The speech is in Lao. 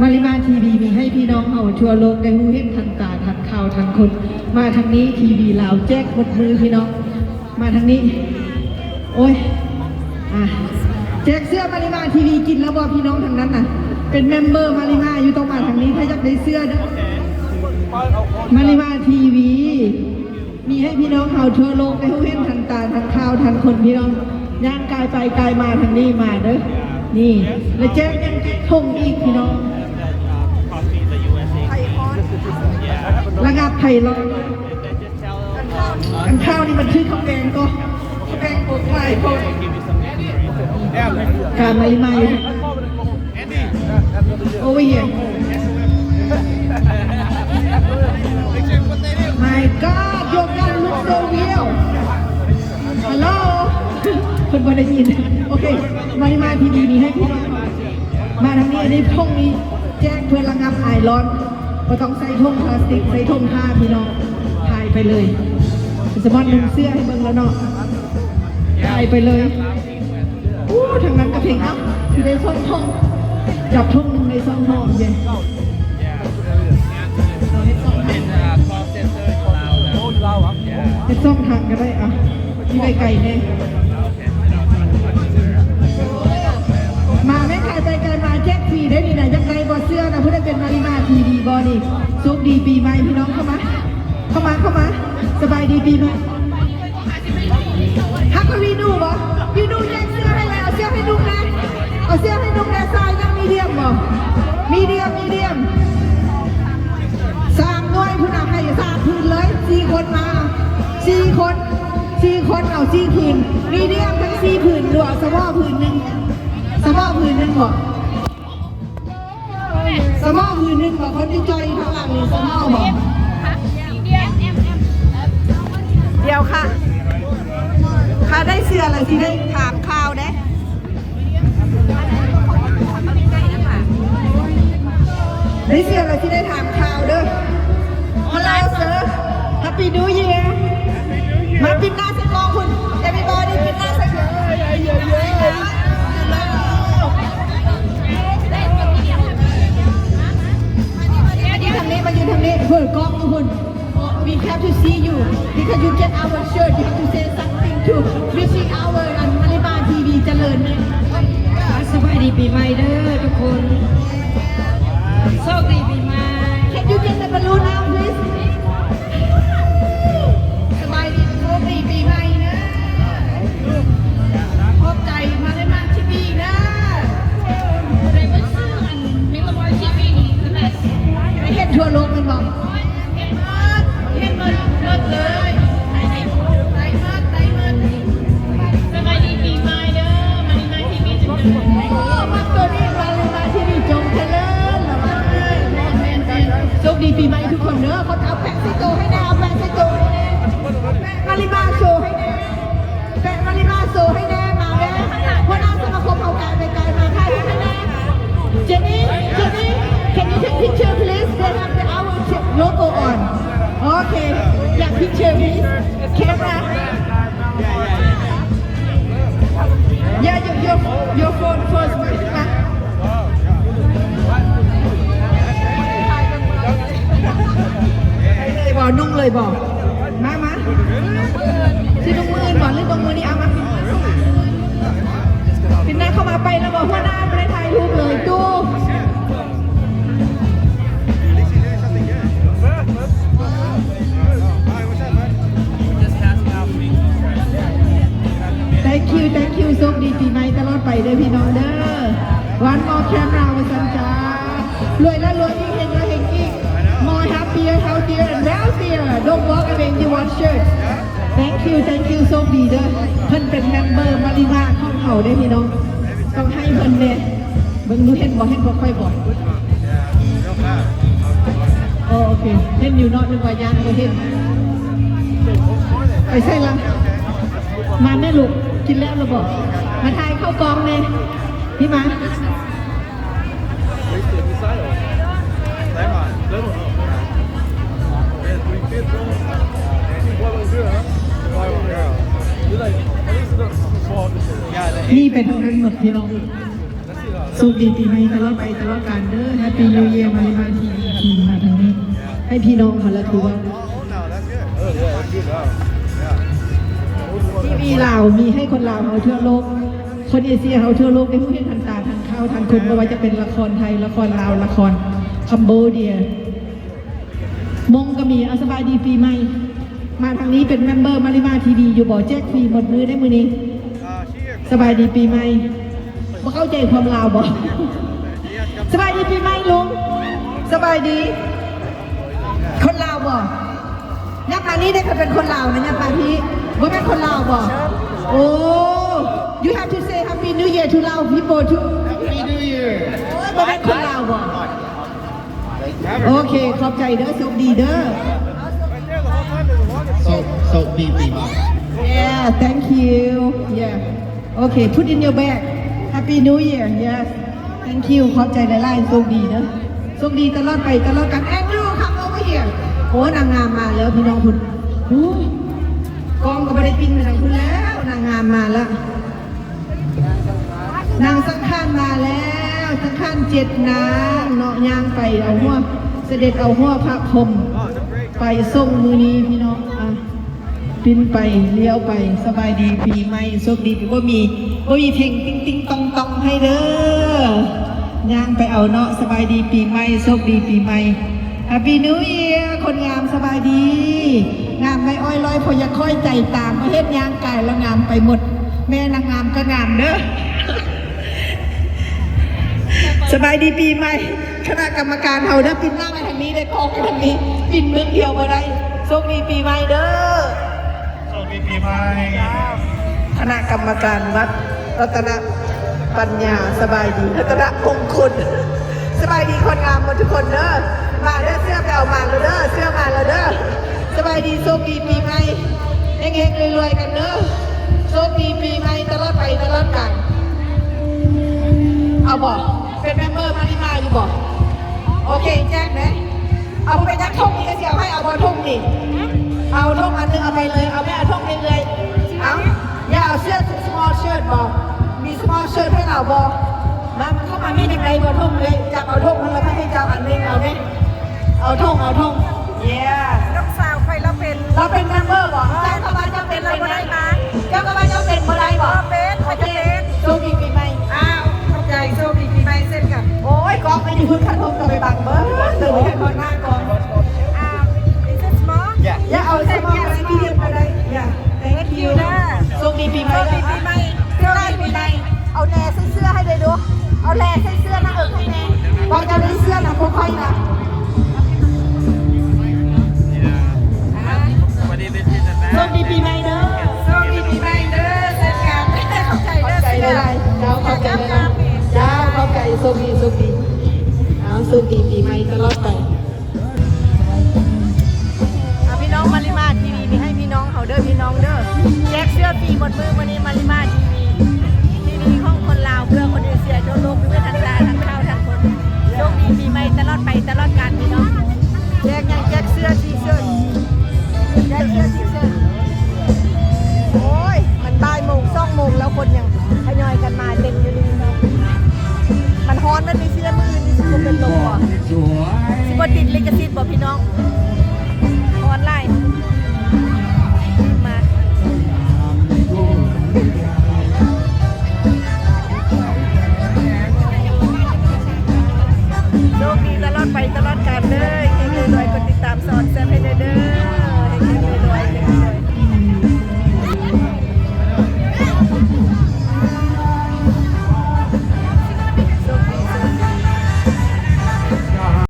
ມາລິມາທີວີ ມີໃຫ້ພີ່ນ້ອງເຮົາທົ່ວໂລກໄດ້ຮູ້ເຫັນທັງຕາ ທັງຂ່າວ ທັງຄົນ. ມາທາງນີ້ ທີວີລາວແຈກໝົດມືພີ່ນ້ອງ. ມາທາງນີ້ ໂອ້ຍ ອ່ະ ແຈກເສື້ອມາລິມາທີວີ ກິນແລ້ວບໍ່ພີ່ນ້ອງທາງນັ້ນນະ? ເປັນເມັມເບີມາລິມາຢູ່ ຕ້ອງມາທາງນີ້ ຖ້າຢາກໄດ້ເສື້ອເດີ. ມາລິມາທີວີມີໃຫ້ພີ່ນ້ອງເຮົາທົ່ວໂລກໄດ້ຮູ້ເຫັນທັງຕາ ທັງຂ່າວ ທັງຄົນພີ່ນ້ອງ. ຍ່າງກາຍໄປກາຍມາທາງນີ້ມາເດີ. ນີ້ ແລະແຈກຍັງແຈກຖົງອີກພີ່ນ້ອງ. ໄພຮ້ອນ ລະງັບໄພຮ້ອນ. ອັນຂາວນີ້ມັນຄືເຂົ້າແກງກໍ ເຂົ້າແກງໂປກໄຟໂພດ. ການໃໝ່ໆ Over here. My God, your gun look so real. Hello. ເພິ່ນບໍ່ໄດ້ຍິນ. ໂອເຄ ມານີ້ ມາທີ່ນີ້ ນີ້ໃຫ້ພີ່ນ້ອງ ມາທາງນີ້. ອັນນີ້ຖົງນີ້ແຈກເພື່ອລະງັບອາຍຮ້ອນ. ບໍ່ຕ້ອງໃສ່ຖົງພລາສຕິກ ໃສ່ຖົງຜ້າພີ່ນ້ອງ ພາຍໄປເລີຍ. ສະມອນນຸ່ງເສື້ອໃຫ້ເບິ່ງແລ້ວເນາະ ພາຍໄປເລີຍ. ໂອ້ ທາງນັ້ນກະເພັງເນາະ ຊິໄດ້ສອງຖົງ ຈັບຖົງໜຶ່ງໄດ້ສອງຫໍ່ເດ້. ເຮົາເຮັດສອງທາງ ເຮັດສອງທາງກະໄດ້. ອ່ະ ຢູ່ໄກໆແດ່. ມາແມ່ ຂາຍໄປຂາຍມາແຈກຟຣີເດ້ນີ້ນະ. ຢາກໄດ້ບໍ່ເສື້ອນະ? ຜູ້ໃດເປັນມາລິມາທີວີບໍ່ນີ້? ໂຊກດີປີໃໝ່ພີ່ນ້ອງ. ເຂົ້າມາ ເຂົ້າມາ ເຂົ້າມາ. ສະບາຍດີປີໃໝ່. ຮັກກະວີນູບໍ່? ວີນູແຈກເສື້ອໃຫ້ແລ້ວ. ເອົາເສື້ອໃຫ້ນຸ່ງແດ່ ເອົາເສື້ອໃຫ້ນຸ່ງແດ່. ຊາຍຍັງມີດຽມບໍ່? ມີດຽມ ມີດຽມ. ສາມໜ່ວຍພຸ້ນນະ ໃຫ້ສາມຜືນເລີຍ. ສີ່ຄົນມາ ສີ່ຄົນ ສີ່ຄົນເອົາສີ່ຜືນ. ມີດຽມທັງສີ່ຜືນ ຫຼືເອົາສະເໝາະຜືນໜຶ່ງ? ສະເໝາະຜືນໜຶ່ງບໍ່? ສະເໝາະຜືນໜຶ່ງບໍ່? ຄົນທີ່ຈ່ອຍຢູ່ຂ້າງຫຼັງນີ້ສະເໝາະບໍ່? ດຽວຄ່ະ ຖ້າໄດ້ເສື້ອແລ້ວຊິໄດ້ຖາມຂ່າວເດ້. ໄດ້ເສື້ອແລ້ວຊິໄດ້ຖາມຂ່າວເດີ. Hello sir, Happy New Year. ມາປິດໜ້າໃສ່ກ້ອງພຸ້ນ everybody ປິດໜ້າໃສ່ກ້ອງ. ມາຢືນທາງນີ້ ມາຢືນທາງນີ້ ເປີດກ້ອງຢູ່ພຸ້ນ. We have to see you because you get our shirt. You have to say something to wishing our ມາລິມາທີວີຈະເລີນ. ສະບາຍດີປີໃໝ່ເດີທຸກຄົນ. ໂຊກດີປີໃໝ່. Can you get the balloon out, please? ສະບາຍດີ ໂຊກດີປີໃໝ່ເດີ. ຂອບໃຈມາລິມາທີວີເດີ. ໄດ້ເຫັນທົ່ວໂລກແມ່ນບໍ່? ເຫັນໝົດ ເຫັນໝົດ ໝົດເລີຍ. ໄດ້ໝົດ ໄດ້ໝົດ. ສະບາຍດີປີໃໝ່ເດີ ມາລິມາທີວີຈົງຈະເລີນ. ໂອ້ ມັກໂຕນີ້ ມາລິມາທີວີຈົງຈະເລີນ. ແມ່ນໆ ໂຊກດີປີໃໝ່ທຸກຄົນເດີ. ເຂົາເອົາແປະໃສ່ໂຕໃຫ້ແດ່ ເອົາແປະໃສ່ໂຕໃຫ້ແດ່. ມາລິມາໂຊໃຫ້ແດ່ ແປະມາລິມາໂຊໃຫ້ແດ່. ມາແດ່ ຫົວໜ້າສະມາຄົມເຮົາກາຍໄປກາຍມາ ຖ່າຍຮູບໃຫ້ແດ່. Jenny, Jenny, can you take picture please? They have the our logo on. Okay, yeah, picture please. Camera. Yeah, your your your phone first. ເລີຍບໍ່? ນຸ່ງເລີຍບໍ່? ມາ ມາ ຊິນຸ່ງມື້ອື່ນບໍ່ ຫຼືນຸ່ງມື້ນີ້? ເອົາມາ ປິດໜ້າເຂົ້າມາ. ໄປແລ້ວບໍ່? ຫົວໜ້າບໍ່ໄດ້ຖ່າຍຮູບເລີຍຕູ້. Thank you, thank you. ໂຊກດີປີໃໝ່ຕະຫຼອດໄປເດີພີ່ນ້ອງເດີ. One more camera ວ່າຊັ້ນຈ້າ. ລວຍລະລວຍ ເຮັງລະເຮັງອີກ. More happier, healthier and wealthier. Don't walk away, you want shirt. Thank you, thank you. ໂຊກດີເດີ. ເພິ່ນເປັນເມັມເບີມາລິມາຂອງເຮົາເດ້ພີ່ນ້ອງ. ຕ້ອງໃຫ້ເພິ່ນແດ່. ເບິ່ງດູ ເຫັນບໍ່ ເຫັນພວກຂ້ອຍບໍ່? ໂອເຄ ເຫັນຢູ່ເນາະ ນຶກວ່າຢ້ານບໍ່ເຫັນ. ໄປໃສລະ? ມາແມ່ລູກ ກິນແລ້ວຫຼືບໍ່? ມາຖ່າຍເຂົ້າກ້ອງແດ່. ນີ້ມາ. Yeah, the ໜີໄປທາງນັ້ນໝົດພີ່ນ້ອງ. ໂຊກດີປີໃໝ່ຕະຫຼອດໄປຕະຫຼອດການເດີ. Happy New Year ມາລິມາ TV ທີມ ມາທາງນີ້ ໃຫ້ພີ່ນ້ອງເຮົາລະທົ່ວ. ທີວີລາວມີໃຫ້ຄົນລາວເຮົາທົ່ວໂລກ, ຄົນເອເຊຍເຮົາທົ່ວໂລກໄດ້ຮູ້ເຫັນທັນຕາທັນຂ່າວທັນຄົນ, ບໍ່ວ່າຈະເປັນລະຄອນໄທ, ລະຄອນລາວ, ລະຄອນຄຳໂບເດຍ. ມົ້ງກໍມີ. ເອົາ ສະບາຍດີປີໃໝ່. ມາທາງນີ້ເປັນເມັມເບີມາລິມາທີວີຢູ່ບໍ່? ແຈກຟຣີໝົດມື້ໄດ໋ມື້ນີ້. ສະບາຍດີປີໃໝ່. ບໍ່ເຂົ້າໃຈຄວາມລາວບໍ່? ສະບາຍດີປີໃໝ່ລຸງ. ສະບາຍດີ. ຄົນລາວບໍ່? ຍັບມານີ້ເດ້. ຄັນເປັນຄົນລາວນະ ຍັບມາພີ້. ບໍ່ແມ່ນຄົນລາວບໍ່? ໂອ້ You have to say Happy New Year to Lao people too. Happy New Year. ໂອ້ຍ ບໍ່ແມ່ນຄົນລາວບໍ່? ໂອເຄ ຂອບໃຈເດີ ໂຊກດີເດີ. ໂຊກ ໂຊກດີປີໃໝ່. Yeah, thank you. Yeah. Okay, put in your bag. Happy New Year. Yes. Thank you. ຂອບໃຈຫຼາຍໆ. ໂຊກດີເດີ. ໂຊກດີຕະຫຼອດໄປຕະຫຼອດການ. Andrew, come over here. ໂອ້ ນາງງາມມາແລ້ວພີ່ນ້ອງພຸ້ນ. ໂອ້ ກ້ອງກໍບໍ່ໄດ້ປິ່ນໄປທາງພຸ້ນແລ້ວ. ນາງງາມມາແລ້ວ. ນາງສັງຂານມາແລ້ວ, ສັງຂານເຈັດນາງເນາະ, ຍ່າງໄປເອົາຫົວ, ສະເດັດເອົາຫົວພະພົມໄປສົ່ງມື້ນີ້ພີ່ນ້ອງ. ອ່ະ ປິ່ນໄປລ້ຽວໄປ. ສະບາຍດີປີໃໝ່ ໂຊກດີ. ບໍ່ມີ ບໍ່ມີເພງຕິງໆຕ່ອງໆໃຫ້ເດີ. ຍ່າງໄປເອົາເນາະ. ສະບາຍດີປີໃໝ່ ໂຊກດີປີໃໝ່. Happy New Year ຄົນງາມ ສະບາຍດີ. ງາມໄດ້ອ້ອຍລອຍ ເພາະຢາກຄ່ອຍໃຈຕາມ ເຮັດຍ່າງກາຍລະງາມໄປໝົດ. ແມ່ນາງງາມກໍງາມເດີ. ສະບາຍດີປີໃໝ່ ຄະນະກຳມະການເຮົາເດີ. ປິ່ນໜ້າມາທາງນີ້ເດີ ກ້ອງມາທາງນີ້ ປິ່ນເບິ່ງດຽວບໍ່ໄດ້. ໂຊກດີປີໃໝ່ເດີ. ໂຊກດີປີໃໝ່. ຄະນະກຳມະການວັດລັດຕະນະປັນຍາ ສະບາຍດີ. ລັດຕະນະມົງຄຸນ. ສະບາຍດີຄົນງາມໝົດທຸກຄົນເດີ. ມາເດີ ເສື້ອໄປເອົາມາແລ້ວເດີ ເສື້ອມາແລ້ວເດີ. ສະບາຍດີ ໂຊກດີປີໃໝ່ ເຮັງໆລວຍໆກັນເດີ. ໂຊກດີປີໃໝ່ຕະຫຼອດໄປຕະຫຼອດການ. ເອົາບໍ່? ເປັນເມັມເບີມາລິມາຢູ່ບໍ່? ໂອເຄ ແຈກເດ້. ເອົາ ບໍ່ເປັນຫຍັງ ຖົງນີ້ກໍຊິເອົາໃຫ້. ເອົາບໍ່ຖົງນີ້? ເອົາຖົງອັນໜຶ່ງເອົາໄປເລີຍ. ເອົາແມ່ ເອົາຖົງໃຫ້ເອື້ອຍ. ເອົາ ຢາກເອົາເສື້ອ small shirt ບໍ່? ມີ small shirt ໃຫ້ລາວບໍ່? ມາ ມາເຂົ້າມາ ແມ່ຢາກໄດ້ບໍ່ຖົງເອື້ອຍ? ຈັບເອົາຖົງ ແລ້ວໃຫ້ເຈົ້າອັນໜຶ່ງ. ເອົາແມ່ ເອົາຖົງ ເອົາຖົງ. Yeah. ນ້ອງສາວຂ້ອຍລາວເປັນ ລາວເປັນເມັມເບີບໍ່? ເຈົ້າກໍວ່າເຈົ້າເປັນ ລາວບໍ່ໄດ້ມາ. ເຈົ້າກໍວ່າເຈົ້າເປັນບໍ່ໄດ້ບໍ່? ເປັນ ໂອເຄ ໂຊກດີປີໃໝ່. ອ້າວ ຂອບໃຈ ໂຊກດີປີໃໝ່ເຊັ່ນກັນ. ໂອ້ຍ ກ້ອງໄປຢູ່ພຸ້ນ ຄັນໂຮມກໍໄປບັງເບີດເລີຍ ບໍ່ເຫັນຮອດໜ້າກ້ອງ. ອ່າ is it small? Yeah. ຢ່າເອົາ small ໄປ medium ກໍໄດ້. Yeah. Thank you ເດີ. ໂຊກດີປີໃໝ່ ໂຊກດີປີໃໝ່ ໂຊກດີປີໃໝ່. ເອົາແຫຼໃສ່ເສື້ອໃຫ້ເລີຍດູ. ເອົາແຫຼໃສ່ເສື້ອນາງເອີກໃຫ້ແດ່ ວ່າຈະໄດ້ເສື້ອນຳພວກຂ້ອຍນະ. ໂຊກດີປີໃໝ່ເດີ. ໂຊກດີປີໃໝ່ເດີ ເຊັ່ນກັນ. ຂອບໃຈເດີ ຂອບໃຈຫຼາຍໆ. ເຈົ້າ ຂອບໃຈຫຼາຍໆ. ເຈົ້າ ຂອບໃຈ. ໂຊກດີ ໂຊກດີ. ເອົາ ໂຊກດີປີໃໝ່ຕະຫຼອດໄປ. ອ່າ ພີ່ນ້ອງ ມາລິມາທີວີ ມີໃຫ້ພີ່ນ້ອງເຮົາເດີ ພີ່ນ້ອງເດີ. ແຈກເສື້ອຟຣີໝົດມື້ມື້ນີ້ ມາລິມາທີວີ ທີວີຂອງຄົນລາວ ເພື່ອຄົນເອເຊຍທົ່ວໂລກ ເພື່ອທັງຕາທັງຂ່າວທັງຄົນ. ໂຊກດີປີໃໝ່ຕະຫຼອດໄປຕະຫຼອດການ ພີ່ນ້ອງ. ແຈກຫຍັງ? ແຈກເສື້ອ T-shirt ແຈກເສື້ອ T-shirt. ໂອ້ຍ ມັນບ່າຍໂມງ ສອງໂມງແລ້ວ ຄົນຍັງທະຍອຍກັນມາເຕັມຢູ່ນີ້ເນາະ. ມັນຮ້ອນ ມັນມີເຊື້ອ ມື້ອື່ນຊິບໍ່ເປັນລົມບໍ່? ຊິບໍ່ຕິດລິຂະສິດບໍ່ພີ່ນ້ອງ? ຮ້ອນຫຼາຍ. ມາ ໂຊກດີຕະຫຼອດໄປຕະຫຼອດການເດີ. ເຮັງໆລວຍໆ ກົດຕິດຕາມ ສອນແຊບໃຫ້ແດ່ເດີ.